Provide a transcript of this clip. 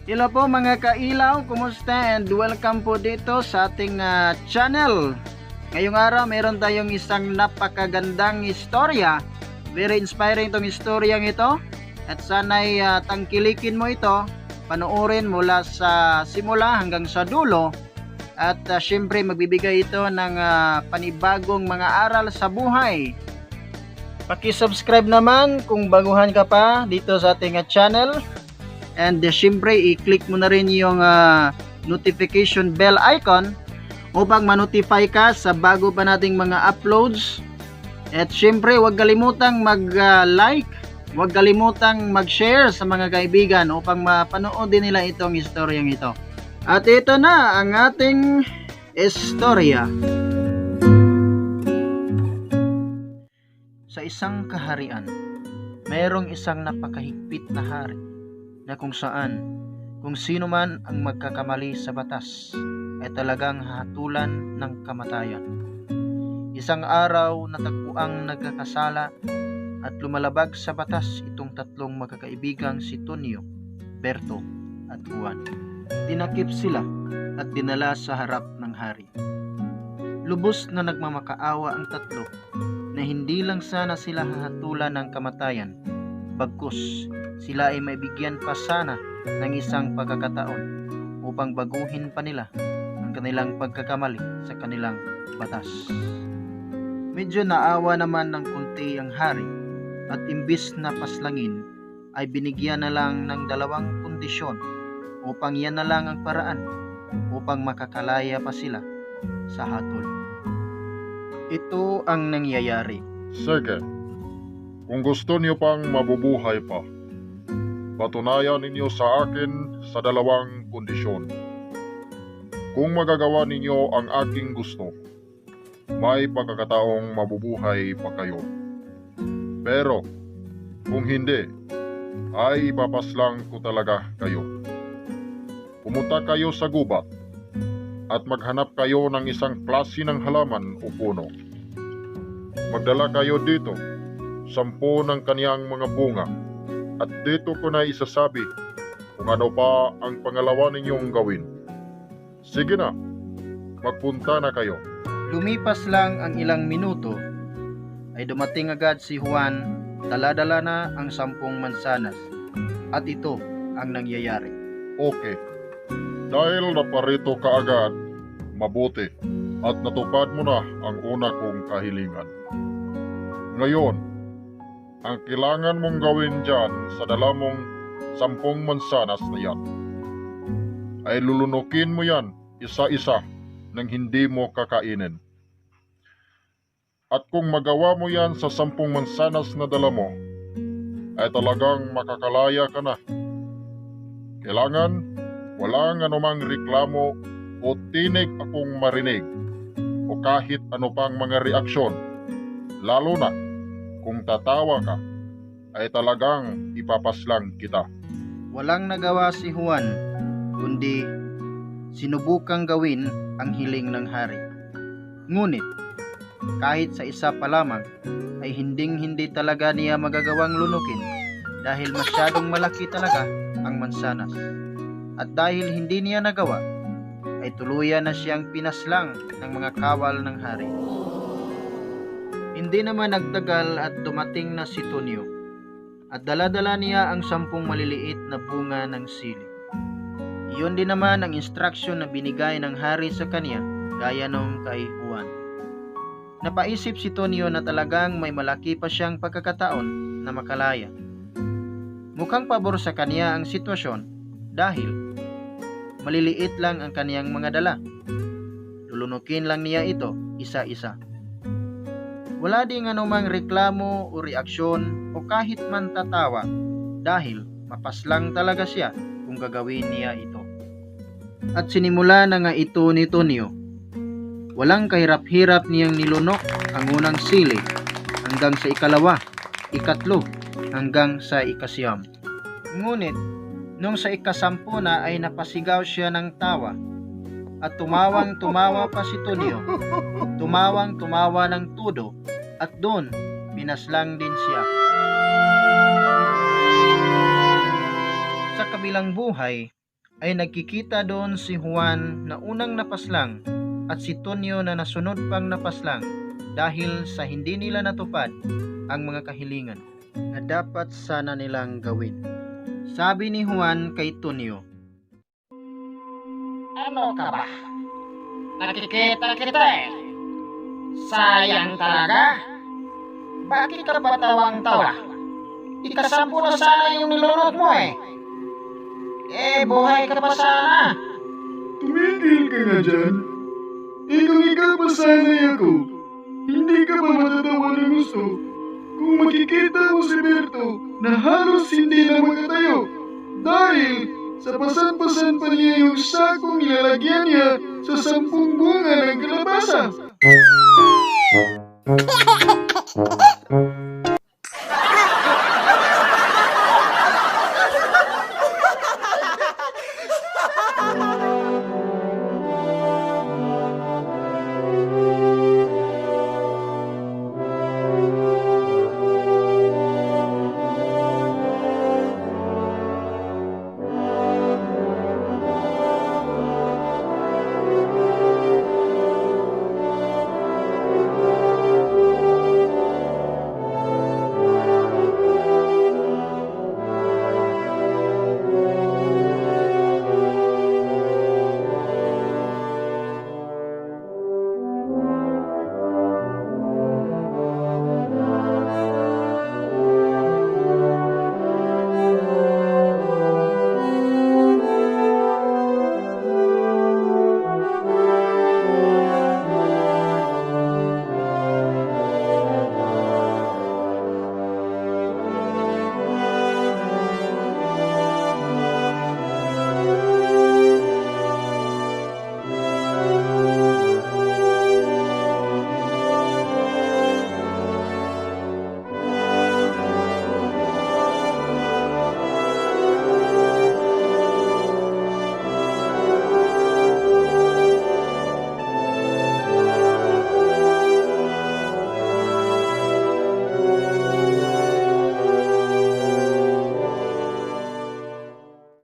Hello po, mga kailaw, kumusta and welcome po dito sa ating channel. Ngayong araw, meron tayong isang napakagandang istorya. Very inspiring tong istoryang ito. At sana'y tangkilikin mo ito, panoorin mula sa simula hanggang sa dulo. At syempre, magbibigay ito ng panibagong mga aral sa buhay. Paki-subscribe naman kung baguhan ka pa dito sa ating channel. And syempre, i-click mo na rin yung notification bell icon upang ma-notify ka sa bago pa nating mga uploads. At syempre, huwag kalimutang mag-like, huwag kalimutang mag-share sa mga kaibigan upang mapanood din nila itong istoryang ito. At ito na ang ating istorya. Sa isang kaharian, mayroong isang napakahigpit na hari na kung saan kung sino man ang magkakamali sa batas ay talagang hahatulan ng kamatayan. Isang araw, natagpuang nagkakasala at lumalabag sa batas itong tatlong magkakaibigang si Tonyo, Berto at Juan. Tinakip sila at dinala sa harap ng hari. Lubos na nagmamakaawa ang tatlo na hindi lang sana sila hahatulan ng kamatayan, bagkus sila ay maibigyan pa sana ng isang pagkakataon upang baguhin pa nila ang kanilang pagkakamali sa kanilang batas. Medyo naawa naman ng kunti ang hari at imbis na paslangin ay binigyan na lang ng dalawang kondisyon upang yan na lang ang paraan upang makakalaya pa sila sa hatol. Ito ang nangyayari. Sige, kung gusto niyo pang mabubuhay pa, patunayan ninyo sa akin sa dalawang kondisyon. Kung magagawa ninyo ang aking gusto, may pagkakataong mabubuhay pa kayo. Pero, kung hindi, ay ipapaslang ko talaga kayo. Pumunta kayo sa gubat at maghanap kayo ng isang klase ng halaman o puno. Magdala kayo dito, 10 ng kaniyang mga bunga, at dito ko na isasabi kung ano pa ang pangalawa ninyong gawin. Sige na, magpunta na kayo. Lumipas lang ang ilang minuto ay dumating agad si Juan, dala-dala na ang 10 mansanas. At ito ang nangyayari. Okay, dahil naparito ka agad, mabuti at natupad mo na ang una kong kahilingan. Ngayon, ang kailangan mong gawin dyan sa dala mong 10 mansanas na yan, ay lulunukin mo yan isa-isa nang hindi mo kakainin. At kung magawa mo yan sa 10 mansanas na dala mo, ay talagang makakalaya ka na. Kailangan walang anumang reklamo o tinig akong marinig o kahit ano pang mga reaksyon. Lalo na kung tatawa ka, ay talagang ipapaslang kita. Walang nagawa si Juan kundi sinubukang gawin ang hiling ng hari. Ngunit kahit sa isa pa lamang ay hinding-hindi talaga niya magagawang lunukin dahil masyadong malaki talaga ang mansanas. At dahil hindi niya nagawa, ay tuluyan na siyang pinaslang ng mga kawal ng hari. Hindi naman nagtagal at dumating na si Tonyo at dala-dala niya ang 10 maliliit na bunga ng sili. Iyon din naman ang instruction na binigay ng hari sa kanya gaya nung kay Juan. Napaisip si Tonyo na talagang may malaki pa siyang pagkakataon na makalaya. Mukhang pabor sa kanya ang sitwasyon dahil maliliit lang ang kaniyang mga dala. Lulunukin lang niya ito isa-isa. Wala ding anumang reklamo o reaksyon o kahit man tatawa dahil mapaslang talaga siya kung gagawin niya ito. At sinimula na nga ito ni Tonyo. Walang kahirap-hirap niyang nilunok ang unang sili hanggang sa ikalawa, ikatlo, hanggang sa 9. Ngunit, nung sa 10 na ay napasigaw siya ng tawa at tumawang tumawa pa si Tonyo. Tumawang tumawa ng todo at doon pinaslang din siya. Sa kabilang buhay ay nagkikita doon si Juan na unang napaslang at si Tonyo na nasunod pang napaslang dahil sa hindi nila natupad ang mga kahilingan na dapat sana nilang gawin. Sabi ni Juan kay Tonyo, "Ano ka ba? Nakikita kita eh. Sayang talaga. Bakit ka ba tawang-tawa? Ikasampu na sana yung nilunok mo eh. Eh, buhay ka pa sana." Tumigil ka nga dyan. Eh kung ikaw pa sana'y ako, hindi ka ba matatawa ng gusto kung makikita mo si Berto na halos hindi na makatayo dahil sa pasan-pasan pa niya yung sakong nilalagyan niya sa 10 bunga ng kalabasa?